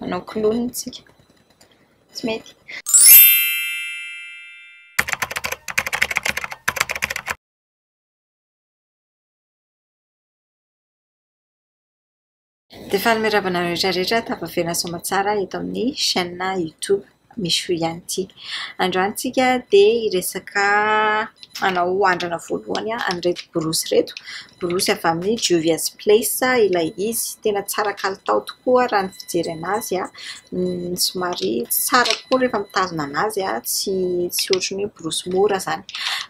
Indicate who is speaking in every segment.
Speaker 1: Manao clown tsika. Tsy mety. Dia faly miarahaba anareo rehetra rehetra tafaverina soamantsara eto amin'ny chaîne YouTube Michou ihany ity. Androany tsika dia hiresaka hanao andrana voalohany an'ireto borosy ireto. Borosy avy amin'ny Juvia's Place ilay izy. Tena tsara kalitao tokoa raha ny fijery anazy. Somary tsara koa rehefa mitazona anazy, tsy tsy ohatran'ny hoe borosy mora izany.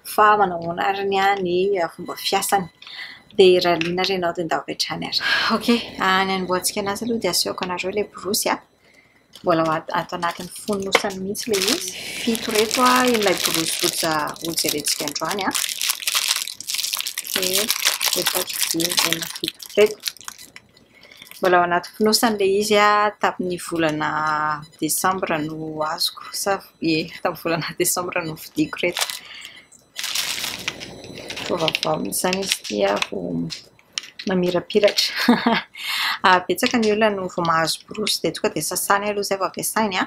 Speaker 1: Fa manao ahoana ary ny fomba fiasany? Dia raha liana ary ianao dia ndao avy hatrany ary. Ok, ny hanombohantsika anazy aloha dia asehoko anareo ilay borosy. Mbola ao ato anatin'ny fonosany mihitsy ilay izy. Fito ireto ilay borosy hojerentsika androany. Telo, efatra, dimy, enina, fito. Ireto. Mbola ao anaty fonosany ilay izy tamin'ny volana desambra no azoko. Sa ie, tamin'ny volana desambra no novidiako ireto. Vao vaovao mihitsy izany izy ity vao mamirapiratra. Betsaka ny olona no vao mahazo borosy dia tonga dia sasany aloha izay vao ampiasainy.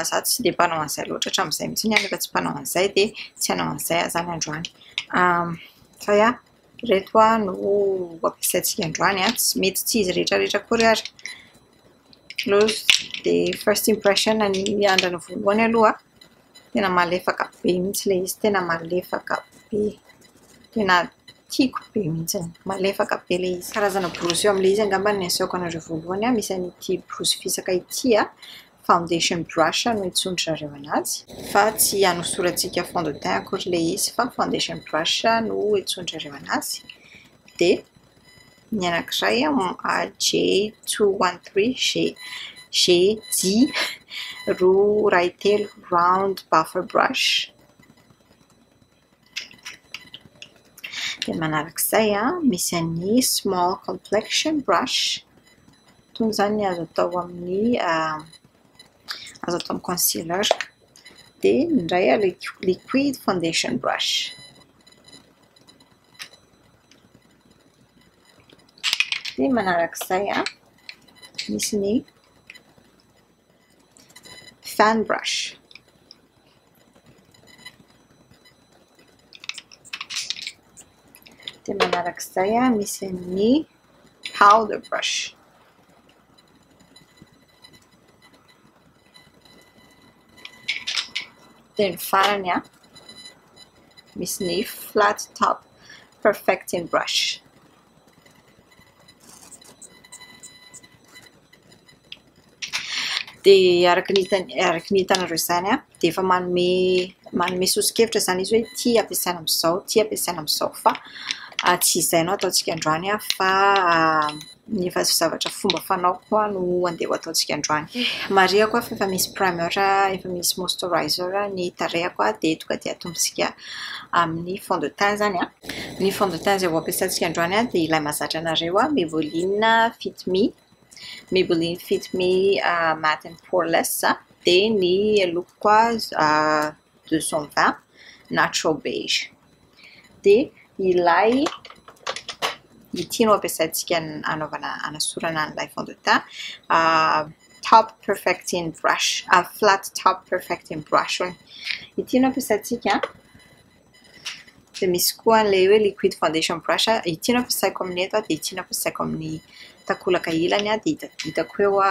Speaker 1: Izaho tsy dia mpanao an'izay loatra hatramin'izay mihitsy aho nefa tsy mpanao an'izay dia tsy hanao an'izay aho izany androany. Fa ia, ireto no ampiasaintsika androany. Tsy mety tsy izy rehetra rehetra akory ary. Aloha dia first impression ny andrana voalohany aloha. Tena malefaka be mihitsy ilay izy, tena malefaka be. Tena tiako be mihitsy, malefaka be ilay izy. Karazana borosy eo amin'ilay izy angamba no asehoko anareo voalohany. Misy an'ity borosy fisaka ity, foundation brush no iantsoan-dry zareo anazy. Fa tsy hanosorantsika fond de teint akory ilay izy fa foundation brush no iantsoan-dry zareo anazy. Dia ny anankiray J two one three G, G J roa iray telo round buffer brush. Dia manarak'izay misy an'ny small complexion brush. Itony izany ny azo atao amin'ny azo atao amin'ny concealer. Dia ny iray liquid foundation brush. Dia manarak'izay misy ny fan brush. Dia manarak'izay misy ny powder brush. Dia ny farany misy ny flat top perfecting brush. Dia araka ny hitany, araka ny hitanareo izany dia efa manome manome soso-kevitra izany izy hoe ity ampiasaina amin'izao, ity ampiasaina amin'izao fa tsy izay no ataontsika androany fa ny efa zavatra fomba fanaoko no andeha ho ataontsika androany. Marihako fa efa misy primer, efa misy moisturizer ny tarehako dia tonga dia atombontsika amin'ny fond de teint izany. Ny fond de teint izay ho ampiasaintsika androany dia ilay mahazatra anareo Maybelline Fit Me. Maybelline Fit Me Matte and Poreless dia ny lokoko 220 Natural Beige. Dia ilay ity no ampiasaintsika hanaovana hanasorana an'ilay fond de teint top perfecting brush, flat top perfecting brush hono. Ity no ampiasaintsika. Dia misy koa an'ilay hoe liquid foundation brush. Ity no ampiasaiko amin'ny eto dia ity no ampiasaiko amin'ny takolaka ilany dia hitako eo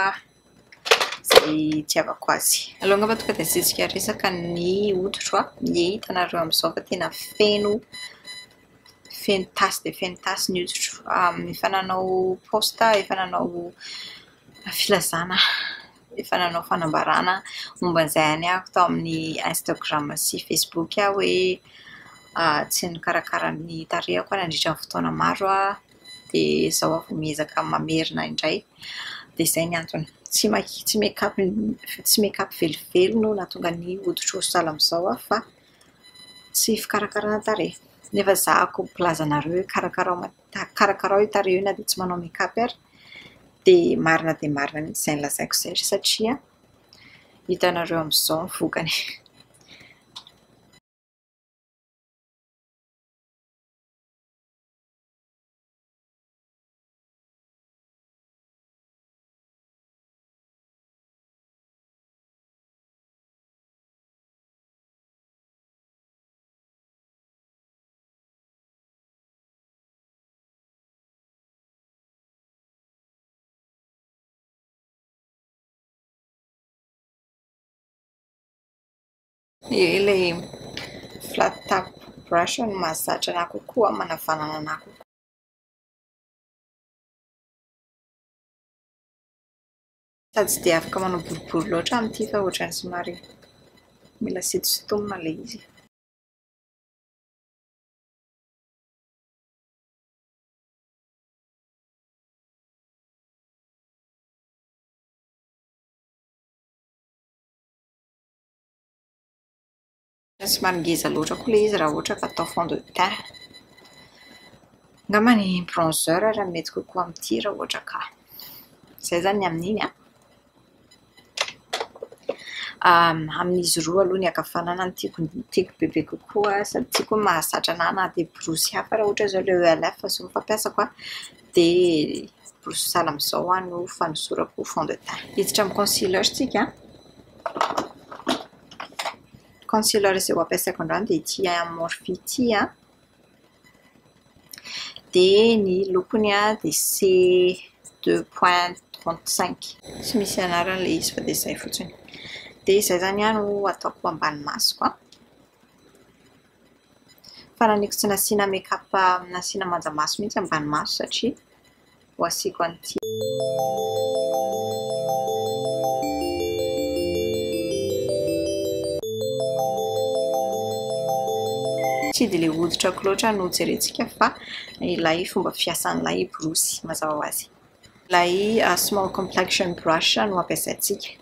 Speaker 1: izay itiavako azy. Aleo angamba tonga dia asiantsika resaka ny hoditro. Ie, hitanareo amin'izao fa tena feno feno tasy dia feno tasy ny hoditro. Efa nanao post, efa nanao filazana, efa nanao fanambarana momba an'izay ihany aho tao amin'ny Instagram sy Facebook aho hoe tsy nikarakara ny tarehiko aho nandritra ny fotoana maro dia izao aho vao miezaka mamerina indray. Dia izay ny antony. Tsy maki- tsy make-up tsy make-up velively no nahatonga ny hoditro ho sahala amin'izao fa tsy fikarakarana tarehy. Nefa izaho mpilaza anareo hoe karakarao karakarao io tarehy io na dia tsy manao make-up ary. Dia marina dia marina mihitsy izay nolazaiko izay satria hitanareo amin'izao ny vokany. Ilay flat tap brush no mahazatra anahy kokoa, manavanana anahy kokoa. Sady tsy dia afaka manao boribory loatra amin'ity fa ohatran'ny somary mila sintosintomina ilay izy. Somary ngeza loatra koa ilay izy raha ohatra ka atao fond de teint. Angamba ny bronzer raha mety kokoa amin'ity raha ohatra ka. Izay izany ny amin'iny an. Amin'izy roa aloha ny ankavanana no tiako bebe kokoa sady tiako ny mahazatra anahy na dia borosy hafa raha ohatra izao ilay ELF izao no fampiasako an, dia borosy sahala amin'izao no fanosorako fond de teint. Hiditra amin'ny concealer isika. Concealer izay ho ampiasaiko androany dia ity Morphe ity an. Dia ny lokony an dia C 2.35. Tsy misy anarana ilay izy fa dia izay fotsiny. Dia izay izany no ataoko ambany masoko an. Fa naniko tsy nasiana make-up, nasiana manjamaso mihitsy ambany maso satria ho asiako an'ity. Tsy dia ilay hoditrako loatra no jerentsika fa ilay fomba fiasan'ilay borosy mazava ho azy. Ilay small complexion brush no ampiasaintsika.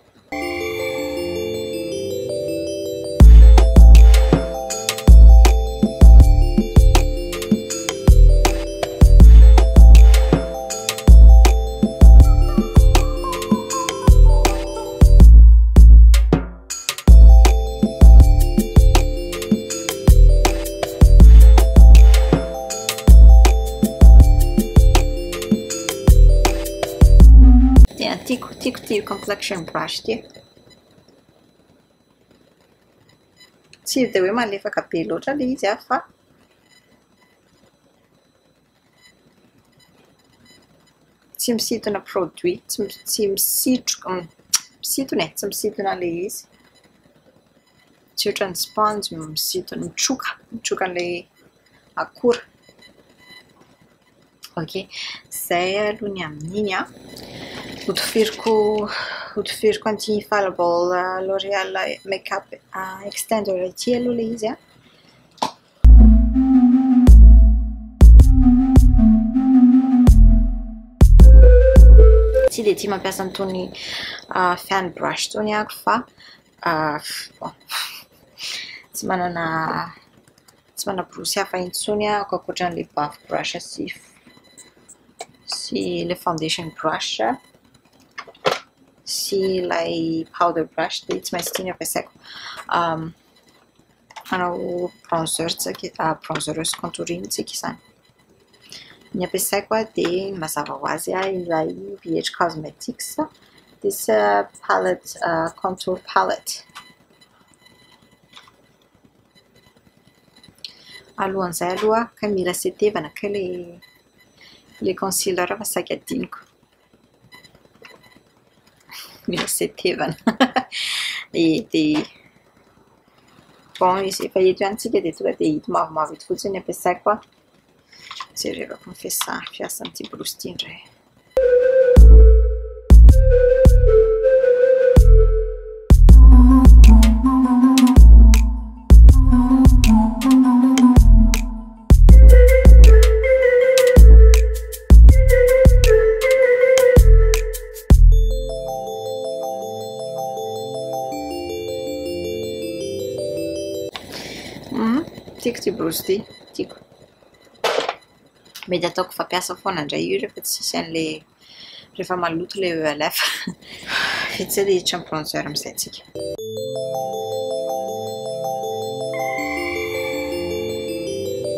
Speaker 1: Tena tiako, tiako ity complexion brush ity. Tsy dia hoe malefaka be loatra ilay izy fa tsy misintona produit, tsy misitroka, misintona e, tsy misintona an'ilay izy. Tsy ohatran'ny sponge misintona, mitroka, mitroka an'ilay akora. Ok, izay aloha ny amin'iny an. Hotifiriko an'ity Infallible L'Oreal Makeup Extender ity aloha ilay izy an. Tsy dia tia mampiasa an'itony fan brush itony aho fa bon, tsy manana borosy hafa intsony aho ankoatran'ilay buff brush sy ilay foundation brush sy ilay powder brush dia tsy maintsy ity no ampiasaiko. Hanao bronzer tsika, bronzer sy contouring tsika izany. Ny ampiasaiko dia mazava ho azy ilay BH Cosmetics this palette, contour palette. Alohan'izay aloha kay mila setevana kay ilay concealer fa saika adinoko. Mila setevana. Dia bon, izy efa eto ihany tsika dia tonga dia ito mavomavo ito fotsiny no ampiasaiko an. Jerevako ny fiasan'ity borosy ity indray. Tiako ity borosy ity, tiako. Mety ataoko fampiasa foana indray io rehefa tsisy an'ilay, rehefa maloto ilay ELF. Vita izay dia hiditra amin'ny bronzer amin'izay tsika.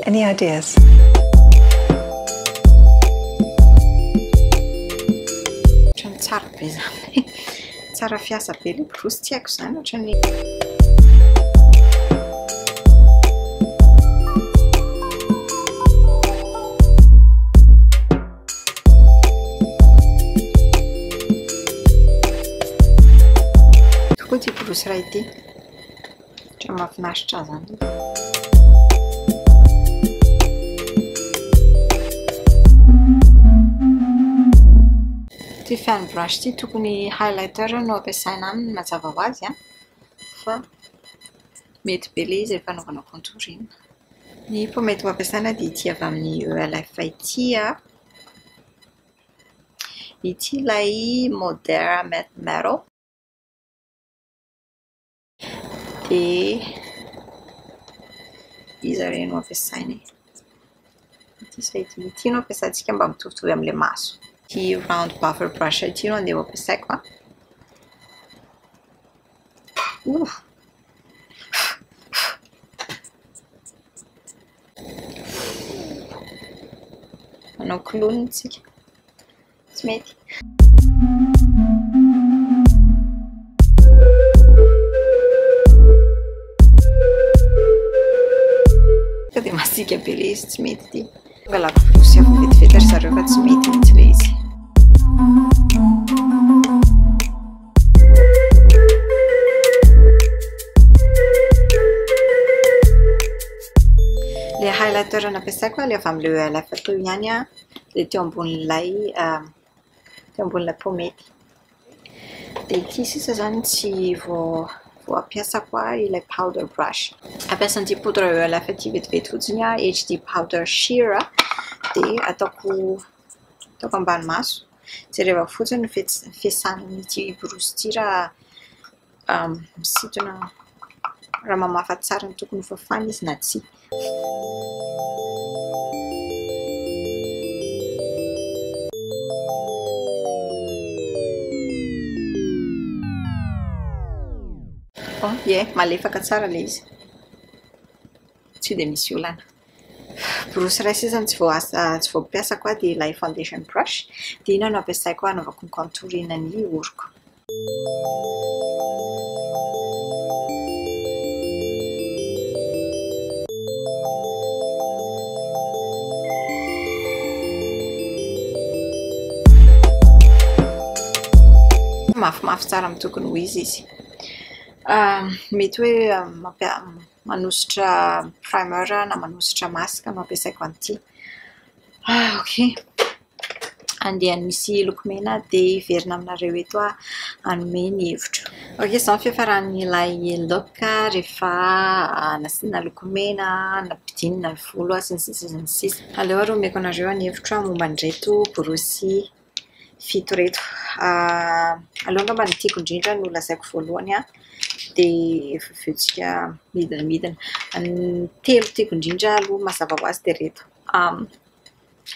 Speaker 2: Any ideas?
Speaker 1: Ohatran'ny tsara be izany. Tsara fiasa be ilay borosy, tsy haiko izany ohatran'ny Tokoa ity borosy iray ity. Ohatran'ny mahafinaritra ahy izany. Ity fan brush ity tokony highlighter no ampiasaina aminy mazava ho azy an, fa mety be ilay izy rehefa anaovana contouring. Ny pomade ho ampiasaina dia ity avy amin'ny ELF ity an. Ity ilay Modern Metal. Dia iza re no ampiasaina e? Ity sa ity? Ity no ampiasaintsika mba mitovitovy amin'ilay maso. Ity round buffer brush ity no andeha ho ampiasaiko an. Ouh! Manao clown tsika. Tsy mety. Sao dia masiaka be ilay izy, tsy mety ity. Angalako borosy avy vetivety ry zareo fa tsy mety mihitsy ilay izy. Ilay highlighter nampiasaiko ilay avy amin'ilay ELF teo ihany an, ilay teo ambonin'ilay teo ambonin'ilay pomety. Dia ity sisa izany tsy voampiasako ilay powder brush. Ampiasa an'ity poudre ELF ity vetivety fotsiny aho, HD powder sheer dia ataoko ataoko ambany maso. Jereva fotsiny ny fiasan'ity borosy ity raha misintona, raha mamafa tsara ny tokony ho fafana izy na tsia. Bon, ie, malefaka tsara ilay izy. Tsy dia misy olana. Borosy iray sisa no tsy voaasa, tsy voampiasako dia ilay foundation brush. Dia iny no ampiasaiko hanaovako ny contouring ny oroko. Mafimafy tsara amin'ny tokony ho izy izy. Mety hoe manosotra primer na manosotra masque no ampiasaiko an'ity. Ok. Andeha misy lokomena dia hiverina aminareo eto aho hanome ny hevitro. Ok, izao ny fiafaran'ilay look rehefa nasiana lokomena, nampidinina ny volo sy ny sisa sy ny sisa. Aleo ary omeko anareo ny hevitro momba an'ireto borosy fito ireto. Aleo angamba ny tiako indrindra no lazaiko voalohany an, dia avy eo tsika midinamidina. Ny telo tiako indrindra aloha mazava ho azy dia ireto.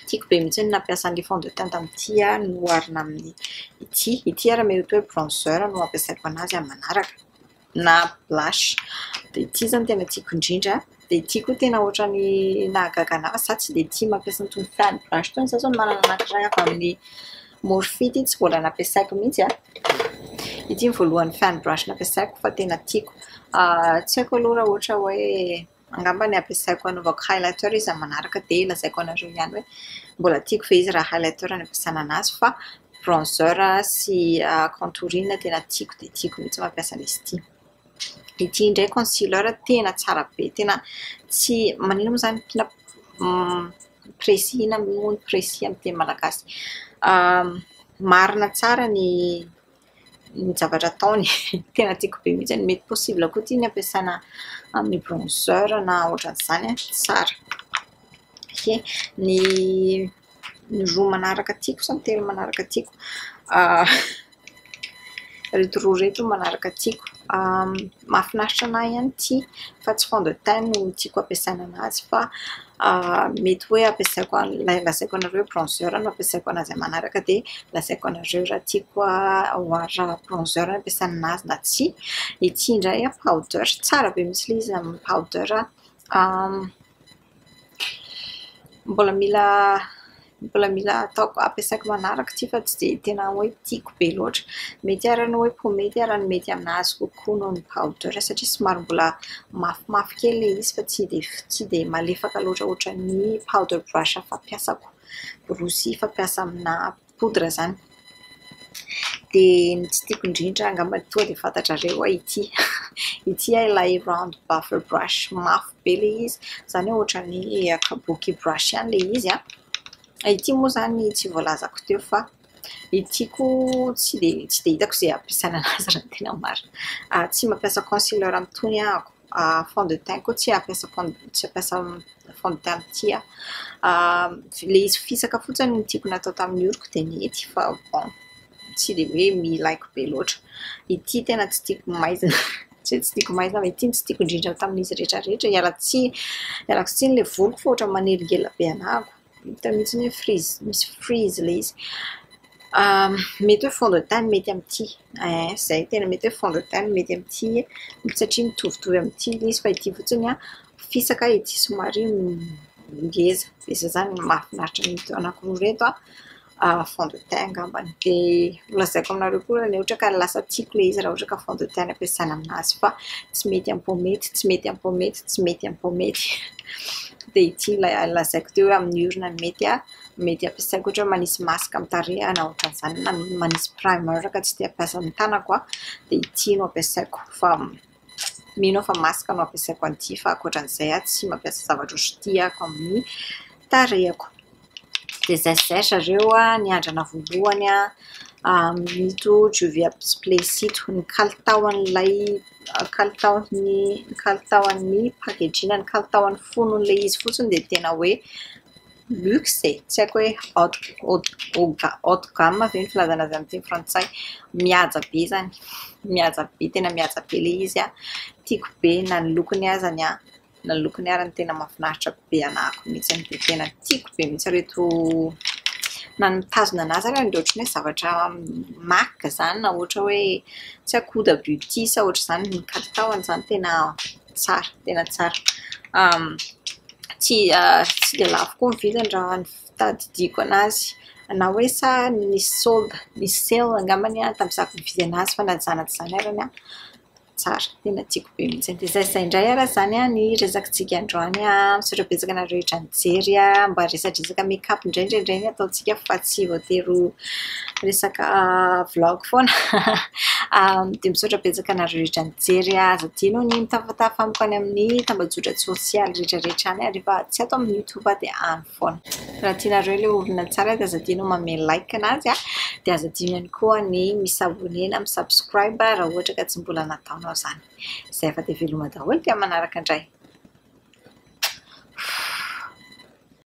Speaker 1: Tiako be mihitsy ny nampiasa an'ilay fond de teint tamin'ity noharina amin'ny ity. Ity ary mety hoe bronzer no ampiasaiko an'azy amin'ny manaraka na blush. Dia ity izany tena tiako indrindra. Dia ity koa tena ohatran'ny nahagaga anahy fa izaho tsy dia tia mampiasa an'itony fan brush itony. Izaho izao manana anankiray avy amin'ny Morphe ity tsy mbola nampiasaiko mihitsy an. Ity ny voalohan'ny fan brush nampiasaiko fa tena tiako. Tsy haiko aloha raha ohatra hoe angamba ny ampiasaiko hanaovako highlighter izy amin'ny manaraka dia lazaiko anareo ihany hoe mbola tiako ve izy raha highlighter no ampiasana an'azy fa bronzer sy contouring tena tiako dia tiako mihitsy mampiasa an'izy ity. Ity indray concealer tena tsara be, tena tsy maninona moa izany tena précis inona moa ny précis amin'ny teny malagasy. Marina tsara ny zavatra ataony, tena tiako be mihitsy. Mety possible koa ity ny ampiasana amin'ny bronzer na ohatran'izany an, tsara. Ok, ny roa manaraka tiako sa ny telo manaraka tiako? Ireto roa ireto no manaraka tiako. Mahafinaritra anahy ihany ity fa tsy fond de teint no tiako ampiasaina an'azy fa mety hoe ampiasaiko an'ilay lazaiko anareo hoe bronzer no ampiasaiko an'azy amin'ny manaraka dia lazaiko anareo raha tiako raha bronzer no ampiasaina an'azy na tsia. Ity indray an, powder, tsara be mihitsy ilay izy amin'ny powder. Mbola mila mbola mila ataoko ampiasaiko manaraka ity fa tsy dia tena hoe tiako be loatra. Mety ary ny hoe pomety ary no mety aminazy kokoa noho ny powder satria somary mbola mafimafy kely ilay izy fa tsy dia malefaka loatra ohatran'ny powder brush fampiasako, borosy fampiasa amina poudre izany. Dia ny tsy tiako indrindra angamba tonga dia fantatrareo hoe ity. Ity ilay round buffer brush, mafy be ilay izy, izany hoe ohatran'ny kabuki brush ihany ilay izy. Ity moa izany tsy voalazako teo fa ity koa tsy dia hitako izay ampiasaina anazy raha ny tena marina. Tsy mampiasa concealer amin'itony aho. Fond de teint koa tsy hampiasa tsy hampiasa fond de teint amin'ity aho. Ilay izy fisaka fotsiny no tiako natao tamin'ny oroko dia nety fa bon, tsy dia hoe milaiko be loatra. Ity tena tsy tiako maizina, tsy hoe tsy tiako maizina fa ity no tsy tiako indrindra tamin'izy rehetrarehetra. Ialako tsiny ilay voloko fa ohatran'ny manelingelina be anahako. Hita mihitsy hoe frizz, misy frizz ilay izy. Mety hoe fond de teint no mety amin'ity. Izay tena mety hoe fond de teint no mety amin'ity satria mitovitovy amin'ity ilay izy fa ity fotsiny fisaka, ity somary ngeza. Dia izay izany no mahafinaritra an'ito anankiroa ireto fond de teint angambany. Dia holazaiko aminareo koa raha ohatra ka lasa tiako ilay izy raha ohatra ka fond de teint no ampiasaina aminazy fa tsy mety amin'ny pomety, tsy mety amin'ny pomety, tsy mety amin'ny pomety. Dia ity ilay lazaiko teo hoe amin'ny orona no mety, mety ampiasaiko ohatra hoe manisy masque amin'ny tarehy na ohatran'izany na manisy primer ka tsy te hampiasa ny tanako dia ity no ampiasaiko fa mino aho fa masque no ampiasaiko an'ity fa ankoatran'izay aho tsy mampiasa zavatra ohatr'ity aho amin'ny tarehiko. Dia izay sy izay ry zareo ny andrana voalohany amin'ito Juvia's Place ito. Ny kalitaon'ilay kalitaon'ny kalitaon'ny packaging, ny kalitaon'ny fonon'ilay izy fotsiny dia tena hoe luxe e! Tsy haiko hoe haute haute gamme ve ny filazana azy amin'ny teny frantsay. Mihaja be izany, mihaja be, tena mihaja be ilay izy. Tiako be na ny lokony azany na ny lokony ary no tena mahafinaritra be anahako mihitsy dia tena tiako be mihitsy ireto na ny mitazona anazy ary dia ohatran'ny hoe zavatra MAC izany na ohatra hoe tsy haiko Huda Beauty sa ohatr'izany ny kalitaony izany tena tsara, tena tsara. Tsy dia lafo koa ny vidiny raha ny fitadidiako anazy na hoe sa nisy solde, nisy sale angambany tamin'izaho nividy anazy fa na izany na tsy izany arany tsara, tena tiako be mihitsy. Dia izay sy izay indray ary izany ny resakantsika androany. Misaotra betsaka anareo rehetra nijery. Mba resadresaka make up indray indraindray ny ataontsika fa tsy voatery ho resaka vlog foana. Dia misaotra betsaka anareo rehetra nijery. Aza adino ny mitafatafa amiko any amin'ny tambajotra sosialy rehetrarehetra any rehefa tsy ato amin'ny YouTube dia any foana. Raha tianareo ilay olona tsara dia aza adino manome like anazy dia aza adino ihany koa ny mi-s'abonner na mi-subscribe raha ohatra ka tsy mbola nataonao izany. Izay fa dia veloma daholo dia manaraka indray.